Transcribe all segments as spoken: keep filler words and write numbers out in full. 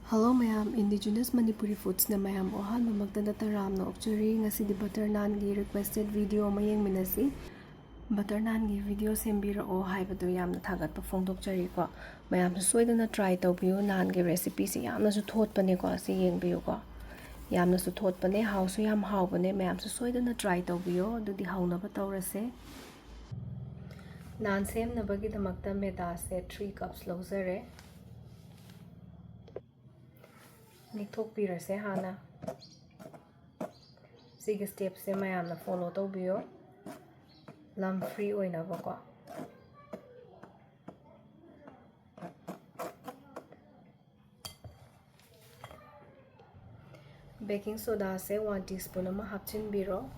Hello ꯃꯌꯥꯝ, Indigenous Manipuri Foodsꯅ ꯃꯌꯥꯝꯕꯨ ꯑꯍꯥꯟꯕꯃꯛꯇꯗ ꯇꯔꯥꯝꯅ ꯑꯣꯛꯆꯔꯤ꯫ ꯉꯁꯤꯗꯤ butter naanꯒꯤ requested video ꯑꯃ ꯌꯦꯡꯃꯤꯟꯅꯁꯤ꯫ Butter naanꯒꯤ video ꯁꯦꯝꯕꯤꯔꯛꯑꯣ ꯍꯥꯏꯕꯗꯨ ꯌꯥꯝꯅ ꯊꯥꯒꯠꯄ ꯐꯣꯡꯗꯣꯛꯆꯔꯤꯀꯣ꯫ ꯃꯌꯥꯝꯁꯨ ꯁꯣꯏꯗꯅ try ꯇꯧꯕꯤꯌꯨ꯫ Naanꯒꯤ recipeꯁꯤ ꯌꯥꯝꯅꯁꯨ ꯊꯣꯠꯄꯅꯦꯀꯣ꯫ ꯑꯁꯤ ꯌꯦꯡꯕꯤꯌꯨꯀꯣ, ꯌꯥꯝꯅꯁꯨ ꯊꯣꯠꯄꯅꯦ, ꯍꯥꯎꯁꯨ ꯌꯥꯝ ꯍꯥꯎꯕꯅꯦ꯫ ꯃꯌꯥꯝꯁꯨ ꯁꯣꯏꯗꯅ try ꯇꯧꯕꯤꯌꯣ꯫ ꯑꯗꯨꯗꯤ ꯍꯧꯅꯕ ꯇꯧꯔꯁꯦ꯫ Naan ꯁꯦꯝꯅꯕꯒꯤꯗꯃꯛꯇ ꯃꯦꯗꯥꯁꯦ three cups ꯂꯧꯖꯔꯦ꯫ ꯅꯤꯛꯊꯣꯛꯄꯤꯔꯁꯦ ꯍꯥꯟꯅ꯫ ꯁꯤꯒꯤ stepꯁꯦ ꯃꯌꯥꯝꯅ follow ꯇꯧꯕꯤꯌꯣ, lump free ꯑꯣꯏꯅꯕꯀꯣ꯫ Baking sodaꯁꯦ one teaspoon ꯑꯃ ꯍꯥꯞꯆꯤꯟꯕꯤꯔꯣ꯫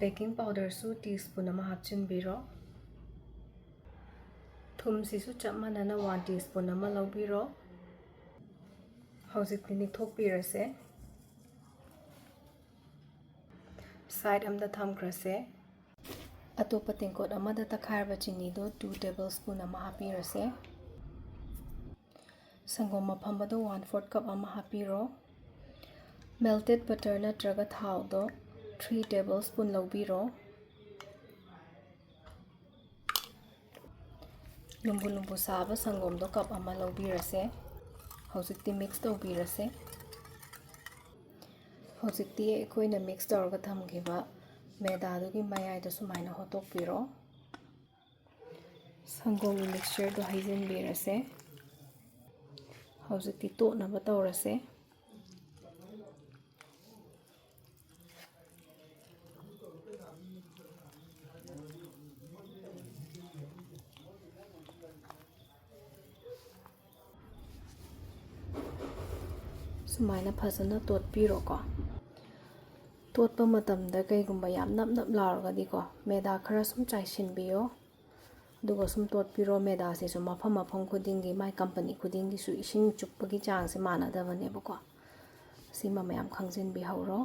Baking powderꯁꯨ teaspoon ꯑꯃ ꯍꯥꯞꯆꯤꯟꯕꯤꯔꯣ꯫ ꯊꯨꯝꯁꯤꯁꯨ ꯆꯞ ꯃꯥꯟꯅꯅ one teaspoon ꯑꯃ ꯂꯧꯕꯤꯔꯣ꯫ ꯍꯧꯖꯤꯛꯇꯤ ꯅꯤꯛꯊꯣꯛꯄꯤꯔꯁꯦ꯫ Side ꯑꯝꯗ ꯊꯝꯈ꯭ꯔꯁꯦ꯫ ꯑꯇꯣꯞꯄ ꯇꯦꯡꯀꯣꯠ ꯑꯃꯗ ꯇꯛꯈꯥꯏꯔꯕ ꯆꯤꯅꯤꯗꯣ two tablespoon ꯑꯃ ꯍꯥꯞꯄꯤꯔꯁꯦ꯫ ꯁꯪꯒꯣꯝ ꯑꯐꯝꯕꯗꯣ one fourth cup ꯑꯃ ꯍꯥꯞꯄꯤꯔꯣ꯫ Melted butter ꯅꯠꯇ꯭ꯔꯒ ꯊꯥꯎꯗꯣ three tablespoon ꯂꯧꯕꯤꯔꯣ꯫ ꯂꯨꯝꯕꯨ ꯂꯨꯝꯕꯨ ꯁꯥꯕ ꯁꯪꯒꯣꯝꯗꯣ cup ꯑꯃ ꯂꯧꯕꯤꯔꯁꯦ꯫ ꯍꯧꯖꯤꯛꯇꯤ mix ꯇꯧꯕꯤꯔꯁꯦ꯫ ꯍꯧꯖꯤꯛꯇꯤ ꯑꯩꯈꯣꯏꯅ mix ꯇꯧꯔꯒ ꯊꯝꯈꯤꯕ ꯃꯦꯗꯥꯗꯨꯒꯤ ꯃꯌꯥꯏꯗ ꯁꯨꯃꯥꯏꯅ ꯍꯣꯠꯇꯣꯛꯄꯤꯔꯣ꯫ ꯁꯪꯒꯣꯝꯒꯤ mixtureꯗꯣ ꯍꯩꯖꯤꯟꯕꯤꯔꯁꯦ꯫ ꯍꯧꯖꯤꯛꯇꯤ ꯇꯣꯠꯅꯕ ꯇꯧꯔꯁꯦ꯫ ꯁꯨꯃꯥꯏꯅ ꯐꯖꯅ ꯇꯣꯠꯄꯤꯔꯣꯀꯣ꯫ ꯇꯣꯠꯄ ꯃꯇꯝꯗ ꯀꯩꯒꯨꯝꯕ ꯌꯥꯝ ꯅꯞ ꯅꯞ ꯂꯥꯎꯔꯒꯗꯤꯀꯣ, ꯃꯦꯗꯥ ꯈꯔ ꯁꯨꯝ ꯆꯥꯏꯁꯤꯟꯕꯤꯌꯣ꯫ ꯑꯗꯨꯒ ꯁꯨꯝ ꯇꯣꯠꯄꯤꯔꯣ꯫ ꯃꯦꯗꯥꯁꯤꯁꯨ ꯃꯐꯝ ꯃꯐꯝ ꯈꯨꯗꯤꯡꯒꯤ, ꯃꯥꯏ company ꯈꯨꯗꯤꯡꯒꯤꯁꯨ ꯏꯁꯤꯡ ꯆꯨꯞꯄꯒꯤ ꯆꯥꯡꯁꯦ ꯃꯥꯟꯅꯗꯕꯅꯦꯕꯀꯣ꯫ ꯁꯤꯃ ꯃꯌꯥꯝ ꯈꯪꯖꯤꯟꯕꯤꯍꯧꯔꯣ꯫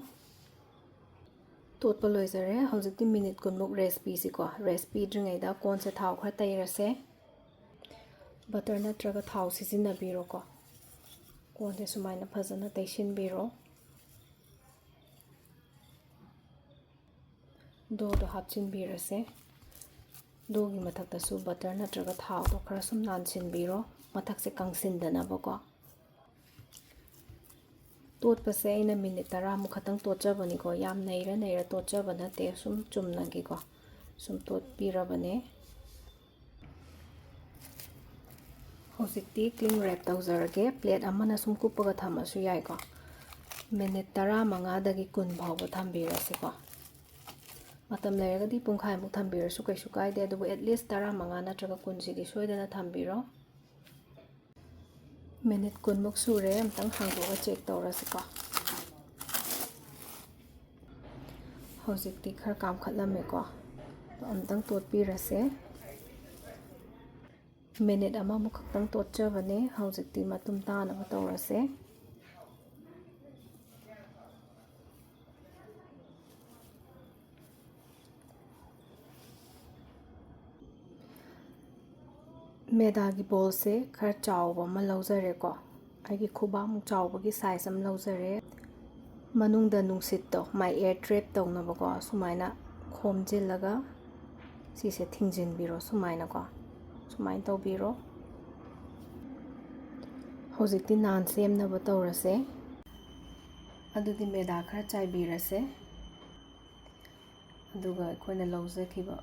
ꯇꯣꯠꯄ ꯂꯣꯏꯖꯔꯦ꯫ ꯍꯧꯖꯤꯛꯇꯤ minute ꯀꯨꯟꯃꯨꯛ rest ꯄꯤꯁꯤꯀꯣ꯫ Rest ꯄꯤꯗ꯭ꯔꯤꯉꯩꯗ ꯀꯣꯟꯁꯦ ꯊꯥꯎ ꯈꯔ ꯇꯩꯔꯁꯦ꯫ ꯕꯇꯔ ꯅꯠꯇ꯭ꯔꯒ ꯊꯥꯎ ꯁꯤꯖꯤꯟꯅꯕꯤꯔꯣꯀꯣ꯫ ꯀꯣꯟꯁꯦ ꯁꯨꯃꯥꯏꯅ ꯐꯖꯅ ꯇꯩꯁꯤꯟꯕꯤꯔꯣ꯫ ꯗꯣꯗꯣ ꯍꯥꯞꯆꯤꯟꯕꯤꯔꯁꯦ꯫ ꯗꯣꯒꯤ ꯃꯊꯛꯇꯁꯨ ꯕꯇꯔ ꯅꯠꯇ꯭ꯔꯒ ꯊꯥꯎꯗꯣ ꯈꯔ ꯁꯨꯝ ꯅꯥꯟꯁꯤꯟꯕꯤꯔꯣ, ꯃꯊꯛꯁꯦ ꯀꯪꯁꯤꯟꯗꯅꯕꯀꯣ꯫ ꯇꯣꯠꯄꯁꯦ ꯑꯩꯅ ꯃꯤꯅꯤꯠ ꯇꯔꯥꯃꯨꯛ ꯈꯛꯇꯪ ꯇꯣꯠꯆꯕꯅꯤꯀꯣ, ꯌꯥꯝ ꯅꯩꯔ ꯅꯩꯔ ꯇꯣꯠꯆꯕ ꯅꯠꯇꯦ, ꯁꯨꯝ ꯆꯨꯝꯅꯒꯤꯀꯣ ꯁꯨꯝ ꯇꯣꯠꯄꯤꯔꯕꯅꯦ꯫ ꯍꯧꯖꯤꯛꯇꯤ cling wrap ꯇꯧꯖꯔꯒꯦ꯫ ꯄ꯭ꯂꯦꯠ ꯑꯃꯅ ꯁꯨꯝ ꯀꯨꯞꯄꯒ ꯊꯝꯃꯁꯨ ꯌꯥꯏꯀꯣ꯫ ꯃꯤꯅꯤꯠ ꯇꯔꯥꯃꯉꯥꯗꯒꯤ ꯀꯨꯟ ꯐꯥꯎꯕ ꯊꯝꯕꯤꯔꯁꯤꯀꯣ꯫ ꯃꯇꯝ ꯂꯩꯔꯒꯗꯤ ꯄꯨꯡꯈꯥꯏꯃꯨꯛ ꯊꯝꯕꯤꯔꯁꯨ ꯀꯩꯁꯨ ꯀꯥꯏꯗꯦ, ꯑꯗꯨꯕꯨ at least ꯇꯔꯥꯃꯉꯥ ꯅꯠꯇ꯭ꯔꯒ ꯀꯨꯟꯁꯤꯗꯤ ꯁꯣꯏꯗꯅ ꯊꯝꯕꯤꯔꯣ꯫ ꯃꯤꯅꯤꯠ ꯀꯨꯟꯃꯨꯛ ꯁꯨꯔꯦ, ꯑꯝꯇꯪ ꯍꯥꯡꯗꯣꯛꯑꯒ ꯆꯦꯛ ꯇꯧꯔꯁꯤꯀꯣ꯫ ꯍꯧꯖꯤꯛꯇꯤ ꯈꯔ ꯀꯥꯝꯈꯠꯂꯝꯃꯦꯀꯣ, ꯑꯝꯇꯪ ꯇꯣꯠꯄꯤꯔꯁꯦ꯫ ꯃꯤꯅꯤꯠ ꯑꯃꯃꯨꯛ ꯈꯛꯇꯪ ꯇꯣꯠꯆꯕꯅꯦ꯫ ꯍꯧꯖꯤꯛꯇꯤ ꯃꯇꯨꯝ ꯇꯥꯅꯕ ꯇꯧꯔꯁꯦ꯫ ꯃꯦꯗꯥꯒꯤ ꯕꯣꯜꯁꯦ ꯈꯔ ꯆꯥꯎꯕ ꯑꯃ ꯂꯧꯖꯔꯦꯀꯣ꯫ ꯑꯩꯒꯤ ꯈꯨꯕꯥꯛꯃꯨꯛ ꯆꯥꯎꯕꯒꯤ ꯁꯥꯏꯖ ꯑꯃ ꯂꯧꯖꯔꯦ꯫ ꯃꯅꯨꯡꯗ ꯅꯨꯡꯁꯤꯠꯇꯣ, my air trap ꯇꯧꯅꯕꯀꯣ, ꯁꯨꯃꯥꯏꯅ ꯈꯣꯝꯖꯤꯜꯂꯒ ꯁꯤꯁꯦ ꯊꯤꯡꯖꯤꯟꯕꯤꯔꯣ꯫ ꯁꯨꯃꯥꯏꯅꯀꯣ, ꯁꯨꯃꯥꯏꯅ ꯇꯧꯕꯤꯔꯣ꯫ ꯍꯧꯖꯤꯛꯇꯤ ꯅꯥꯟ ꯁꯦꯝꯅꯕ ꯇꯧꯔꯁꯦ꯫ ꯑꯗꯨꯗꯤ ꯃꯦꯗꯥ ꯈꯔ ꯆꯥꯏꯕꯤꯔꯁꯦ꯫ ꯑꯗꯨꯒ ꯑꯩꯈꯣꯏꯅ ꯂꯧꯖꯈꯤꯕ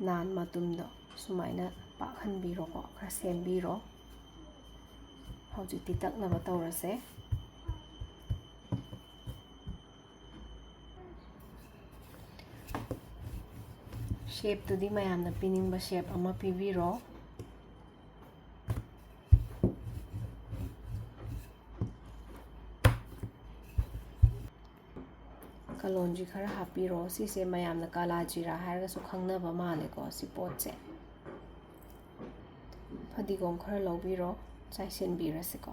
ꯅꯥꯟ ꯃꯇꯨꯝꯗꯣ ꯁꯨꯃꯥꯏꯅ ꯄꯥꯛꯍꯟꯕꯤꯔꯣꯀꯣ, ꯈꯔ ꯁꯦꯝꯕꯤꯔꯣ꯫ ꯍꯧꯖꯤꯛꯇꯤ ꯇꯛꯅꯕ ꯇꯧꯔꯁꯦ꯫ ꯁꯦꯞꯇꯨꯗꯤ ꯃꯌꯥꯝꯅ ꯄꯤꯅꯤꯡꯕ ꯁꯦꯞ ꯑꯃ ꯄꯤꯕꯤꯔꯣ꯫ ꯀꯂꯣꯟꯖꯤ ꯈꯔ ꯍꯥꯞꯄꯤꯔꯣ꯫ ꯁꯤꯁꯦ ꯃꯌꯥꯝꯅ ꯀꯥꯂꯥ ꯖꯤꯔꯥ ꯍꯥꯏꯔꯒꯁꯨ ꯈꯪꯅꯕ ꯃꯥꯜꯂꯦꯀꯣ, ꯁꯤ ꯄꯣꯠꯁꯦ꯫ ꯐꯗꯤꯒꯣꯝ ꯈꯔ ꯂꯧꯕꯤꯔꯣ, ꯆꯥꯏꯁꯤꯟꯕꯤꯔꯁꯤꯀꯣ꯫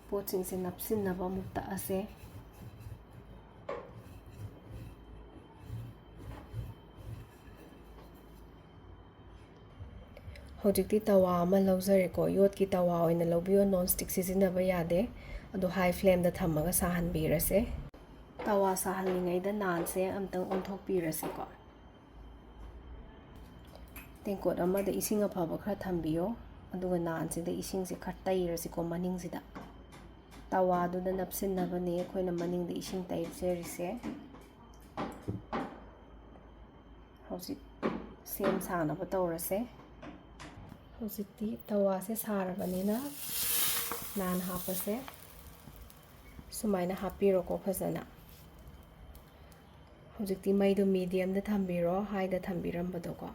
ꯄꯣꯠꯁꯤꯡꯁꯦ ꯅꯞꯁꯤꯟꯅꯕ ꯑꯃꯨꯛ ꯇꯛꯑꯁꯦ꯫ ꯍꯧꯖꯤꯛꯇꯤ ꯇꯋꯥ ꯑꯃ ꯂꯧꯖꯔꯦꯀꯣ꯫ ꯌꯣꯠꯀꯤ ꯇꯋꯥ ꯑꯣꯏꯅ ꯂꯧꯕꯤꯌꯣ, ꯅꯣꯟ ꯁ꯭ꯇꯤꯛ ꯁꯤꯖꯤꯟꯅꯕ ꯌꯥꯗꯦ꯫ ꯑꯗꯣ ꯍꯥꯏ ꯐ꯭ꯂꯦꯝꯗ ꯊꯝꯃꯒ ꯁꯥꯍꯟꯕꯤꯔꯁꯦ꯫ ꯇꯋꯥ ꯁꯥꯍꯜꯂꯤꯉꯩꯗ ꯅꯥꯟꯁꯦ ꯑꯝꯇꯪ ꯑꯣꯟꯊꯣꯛꯄꯤꯔꯁꯤꯀꯣ꯫ ꯇꯦꯡꯀꯣꯠ ꯑꯃꯗ ꯏꯁꯤꯡ ꯑꯐꯕ ꯈꯔ ꯊꯝꯕꯤꯌꯣ꯫ ꯑꯗꯨꯒ ꯅꯥꯟꯁꯤꯗ ꯏꯁꯤꯡꯁꯦ ꯈꯔ ꯇꯩꯔꯁꯤꯀꯣ ꯃꯅꯤꯡꯁꯤꯗ꯫ ꯇꯋꯥꯗꯨꯗ ꯅꯞꯁꯤꯟꯅꯕꯅꯦ ꯑꯩꯈꯣꯏꯅ ꯃꯅꯤꯡꯗ ꯏꯁꯤꯡ ꯇꯩꯖꯔꯤꯁꯦ꯫ ꯍꯧꯖꯤꯛ ꯁꯦꯝ ꯁꯥꯅꯕ ꯇꯧꯔꯁꯦ꯫ ꯍꯧꯖꯤꯛꯇꯤ ꯇꯋꯥꯁꯦ ꯁꯥꯔꯕꯅꯤꯅ ꯅꯥꯟ ꯍꯥꯞꯄꯁꯦ꯫ ꯁꯨꯃꯥꯏꯅ ꯍꯥꯞꯄꯤꯔꯣꯀꯣ ꯐꯖꯅ꯫ ꯍꯧꯖꯤꯛꯇꯤ ꯃꯩꯗꯣ ꯃꯤꯗꯤꯌꯝꯗ ꯊꯝꯕꯤꯔꯣ, ꯍꯥꯏꯗ ꯊꯝꯕꯤꯔꯝꯕꯗꯣꯀꯣ꯫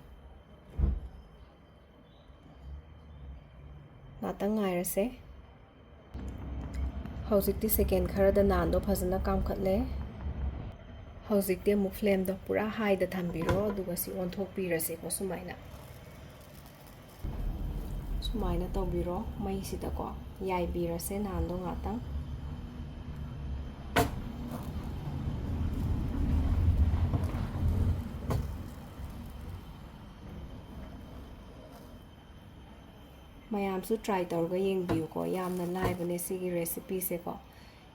ꯉꯥꯛꯇꯪ ꯉꯥꯏꯔꯁꯦ꯫ ꯍꯧꯖꯤꯛꯇꯤ ꯁꯦꯀꯦꯟ ꯈꯔꯗ ꯅꯥꯟꯗꯣ ꯐꯖꯅ ꯀꯥꯝꯈꯠꯂꯦ꯫ ꯍꯧꯖꯤꯛꯇꯤ ꯑꯃꯨꯛ ꯐ꯭ꯂꯦꯝꯗꯣ ꯄꯨꯔꯥ ꯍꯥꯏꯗ ꯊꯝꯕꯤꯔꯣ, ꯑꯗꯨꯒ ꯁꯤ ꯑꯣꯟꯊꯣꯛꯄꯤꯔꯁꯦꯀꯣ ꯁꯨꯃꯥꯏꯅ꯫ ꯁꯨꯃꯥꯏꯅ ꯇꯧꯕꯤꯔꯣ ꯃꯩꯁꯤꯗꯀꯣ꯫ ꯌꯥꯏꯕꯤꯔꯁꯦ ꯅꯥꯟꯗꯣ ꯉꯥꯛꯇꯪ꯫ ꯃꯌꯥꯝꯁꯨ ꯇ꯭ꯔꯥꯏ ꯇꯧꯔꯒ ꯌꯦꯡꯕꯤꯌꯨꯀꯣ꯫ ꯌꯥꯝꯅ ꯂꯥꯏꯕꯅꯦ ꯁꯤꯒꯤ ꯔꯦꯁꯤꯄꯤꯁꯦꯀꯣ꯫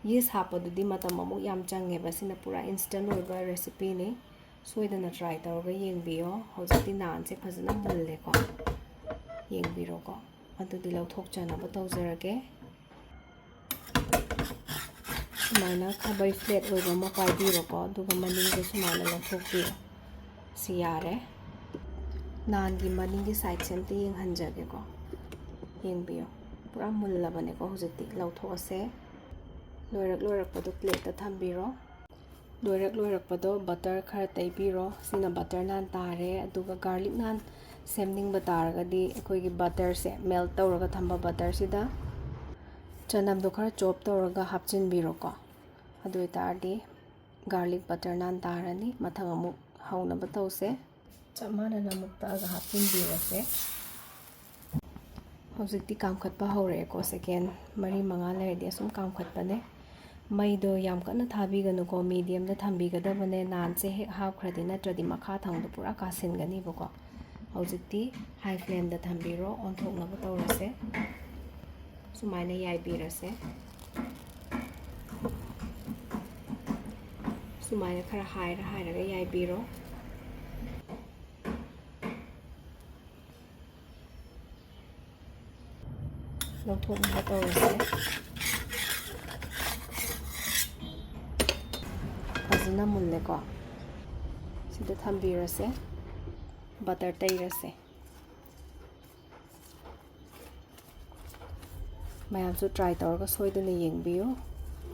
ꯌꯤꯁ ꯍꯥꯞꯄꯗꯨꯗꯤ ꯃꯇꯝ ꯑꯃꯨꯛ ꯌꯥꯝ ꯆꯪꯉꯦꯕ꯫ ꯁꯤꯅ ꯄꯨꯔꯥ ꯏꯟꯁꯇꯦꯟ ꯑꯣꯏꯕ ꯔꯦꯁꯤꯄꯤꯅꯤ꯫ ꯁꯣꯏꯗꯅ ꯇ꯭ꯔꯥꯏ ꯇꯧꯔꯒ ꯌꯦꯡꯕꯤꯌꯣ꯫ ꯍꯧꯖꯤꯛꯇꯤ ꯅꯥꯟꯁꯦ ꯐꯖꯅ ꯃꯨꯜꯂꯦꯀꯣ꯫ ꯌꯦꯡꯕꯤꯔꯣꯀꯣ꯫ ꯑꯗꯨꯗꯤ ꯂꯧꯊꯣꯛꯆꯅꯕ ꯇꯧꯖꯔꯒꯦ꯫ ꯁꯨꯃꯥꯏꯅ ꯈꯥꯕꯩ ꯐ꯭ꯂꯦꯠ ꯑꯣꯏꯕ ꯑꯃ ꯄꯥꯏꯕꯤꯔꯣꯀꯣ, ꯑꯗꯨꯒ ꯃꯅꯤꯡꯗ ꯁꯨꯃꯥꯏꯅ ꯂꯧꯊꯣꯛꯄꯤꯌꯣ꯫ ꯁꯤ ꯌꯥꯔꯦ꯫ ꯅꯥꯟꯒꯤ ꯃꯅꯤꯡꯒꯤ ꯁꯥꯏꯠꯁꯦ ꯑꯝꯇ ꯌꯦꯡꯍꯟꯖꯒꯦꯀꯣ꯫ ꯌꯦꯡꯕꯤꯌꯣ, ꯄꯨꯔꯥ ꯃꯨꯜꯂꯕꯅꯦꯀꯣ꯫ ꯍꯧꯖꯤꯛꯇꯤ ꯂꯧꯊꯣꯛꯑꯁꯦ꯫ ꯂꯣꯏꯔꯛ ꯂꯣꯏꯔꯛꯄꯗꯣ ꯄ꯭ꯂꯦꯠꯇ ꯊꯝꯕꯤꯔꯣ꯫ ꯂꯣꯏꯔꯛ ꯂꯣꯏꯔꯛꯄꯗꯣ ꯕꯇꯔ ꯈꯔ ꯇꯩꯕꯤꯔꯣ꯫ ꯁꯤꯅ ꯕꯇꯔ ꯅꯥꯟ ꯇꯥꯔꯦ꯫ ꯑꯗꯨꯒ ꯒꯥꯔꯂꯤꯛ ꯅꯥꯟ ꯁꯦꯝꯅꯤꯡꯕ ꯇꯥꯔꯒꯗꯤ ꯑꯩꯈꯣꯏꯒꯤ ꯕꯇꯔꯁꯦ, ꯃꯦꯜꯠ ꯇꯧꯔꯒ ꯊꯝꯕ ꯕꯇꯔꯁꯤꯗ ꯆꯅꯝꯗꯣ ꯈꯔ ꯆꯣꯞ ꯇꯧꯔꯒ ꯍꯥꯞꯆꯤꯟꯕꯤꯔꯣꯀꯣ꯫ ꯑꯗꯨ ꯑꯣꯏꯇꯥꯔꯗꯤ ꯒꯥꯔꯂꯤꯛ ꯕꯇꯔ ꯅꯥꯟ ꯇꯥꯔꯅꯤ꯫ ꯃꯊꯪ ꯑꯃꯨꯛ ꯍꯧꯅꯕ ꯇꯧꯁꯦ꯫ ꯆꯞ ꯃꯥꯟꯅꯅ ꯑꯃꯨꯛ ꯇꯛꯑꯒ ꯍꯥꯞꯆꯤꯟꯕꯤꯔꯁꯦ꯫ ꯍꯧꯖꯤꯛꯇꯤ ꯀꯥꯝꯈꯠꯄ ꯍꯧꯔꯛꯑꯦꯀꯣ꯫ ꯁꯦꯀꯦꯟ ꯃꯔꯤ ꯃꯉꯥ ꯂꯩꯔꯗꯤ ꯑꯁꯨꯝ ꯀꯥꯝꯈꯠꯄꯅꯦ꯫ ꯃꯩꯗꯣ ꯌꯥꯝ ꯀꯟꯅ ꯊꯥꯕꯤꯒꯅꯨꯀꯣ, ꯃꯤꯗꯤꯌꯝꯗ ꯊꯝꯕꯤꯒꯗꯕꯅꯦ꯫ ꯅꯥꯟꯁꯦ ꯍꯦꯛ ꯍꯥꯞꯈ꯭ꯔꯗꯤ, ꯅꯠꯇ꯭ꯔꯗꯤ ꯃꯈꯥ ꯊꯪꯕꯗꯣ ꯄꯨꯔꯥ ꯀꯥꯁꯤꯟꯒꯅꯤꯕꯀꯣ꯫ ꯍꯧꯖꯤꯛꯇꯤ high flameꯗ ꯊꯝꯕꯤꯔꯣ, ꯑꯣꯟꯊꯣꯛꯅꯕ ꯇꯧꯔꯁꯦ꯫ ꯁꯨꯃꯥꯏꯅ ꯌꯥꯏꯕꯤꯔꯁꯦ꯫ ꯁꯨꯃꯥꯏꯅ ꯈꯔ ꯍꯥꯏꯔ ꯍꯥꯏꯔꯒ ꯌꯥꯏꯕꯤꯔꯣ꯫ ꯂꯧꯊꯣꯛꯅꯕ ꯇꯧꯔꯁꯦ꯫ ꯐꯖꯅ ꯃꯨꯜꯂꯦꯀꯣ꯫ ꯁꯤꯗ ꯊꯝꯕꯤꯔꯁꯦ꯫ Butter ꯇꯩꯔꯁꯦ꯫ ꯃꯌꯥꯝꯁꯨ try ꯇꯧꯔꯒ ꯁꯣꯏꯗꯅ ꯌꯦꯡꯕꯤꯌꯨ꯫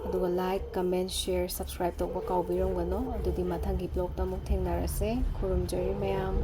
ꯑꯗꯨꯒ like, comment, share, subscribe ꯇꯧꯕ ꯀꯥꯎꯕꯤꯔꯝꯒꯅꯨ꯫ ꯑꯗꯨꯗꯤ ꯃꯊꯪꯒꯤ vlogꯇ ꯑꯃꯨꯛ ꯊꯦꯡꯅꯔꯁꯦ꯫ ꯈꯨꯔꯨꯝꯖꯔꯤ ꯃꯌꯥꯝ꯫